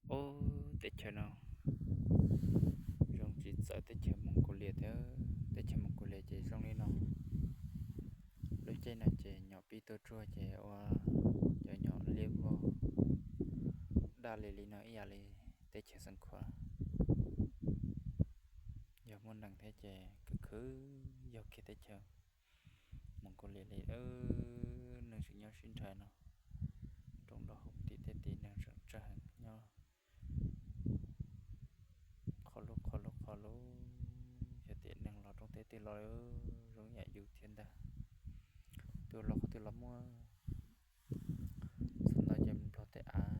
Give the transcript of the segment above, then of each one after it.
Ub, teb chaws no zoo tsis txawv teb chaws Moos Kus Lias thiab. Teb chaws Moos Kus Lias ces zoo li no. Lub caij no ces nyom pib tuaj tsuag ces ua cov nyom liab vog daj li li no ib yam li teb chaws Xeev Khuam. Yog muaj neeg thiab ces khwv khwv yog kiag teb chaws Moos Kus Lias li. Neeg tseem nyob sib nrhav no, roob nrog hauv tim tej tim neeg tseem tsawg heev nyob qhov lub qhov lub qhov lub. Yog tias neeg los roob teb twg los zoo yam yus thiab ntag. Twb los qhov twg los muaj, txog ntawd ces nplog tej av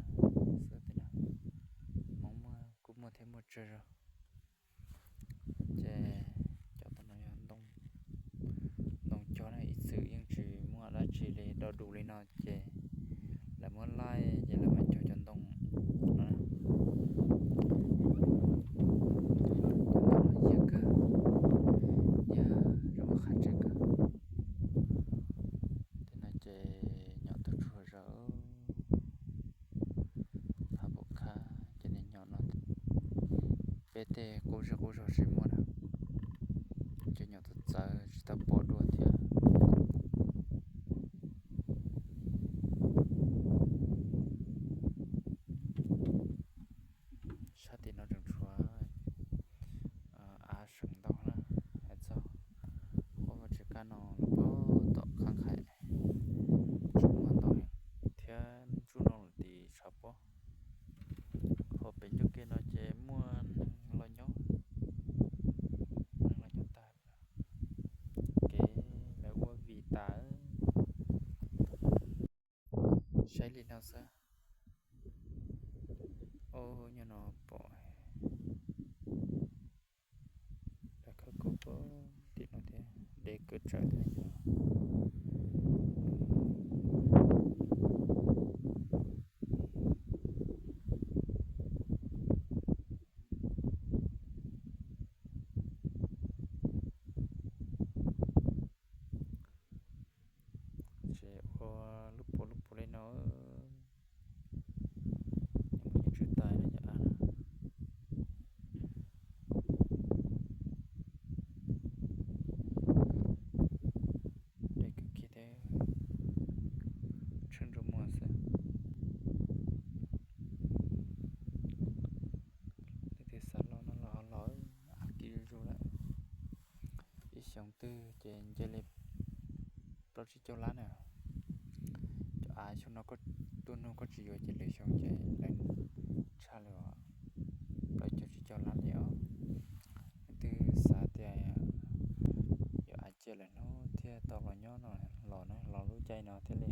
xwb tej no. Hmoob muaj kuj muaj thiab muaj tsawg zog. Ces cov tom no yog ntoo cog na, ib txwm yeej tsis muaj dab tsi li, do dus li no ces lawv muab laij ces lawv mam cog cov ntoo no. Cov ntoo no yag kawg, yag zoo qab tsev kawg. Tej no ces nyom tuaj tsuag zaws, phab pum khab ces niag nyom no peb tej qub zej qub zog tsis muaj na. Cov nyom txawv txawv tsis tau pom dua thiab. Sab tim no tseem tshuav av seem ntau na, hais txog qub vaj tsib kab no los puag tom Khab Nqhais tseem muaj ntau thiab, ntsuj no lawm tim tshav pob. Ho pem ncauj ke no ces muaj neeg los nyob, neeg los nyob tag, kev lawv ua vim tas. Saib li no xwb. Ub, nyob no pom lawv khawb koob puag tim no thiab, deb kawg tsawv thiab. Ces ua lub puas lub puas li no, muaj nyuj tswb tais no cov av no. Deb kawg kiag thiab, tsheej ntsej muag xwb. Leej twg xav los no los ho los, av kiv zuj zus lawm. Ib xyoo twg ces nce li plaub tsib caug lab na. Cov av xyoo no tuaj nug koj tsis yuav ces lwm xyoo ces lawv tshaj li plaub caug tsib caug lab li os. Leej twg xav tias yuav av cia lawm hnub thiaj tau los nyob no los na, los lub caij no thiaj li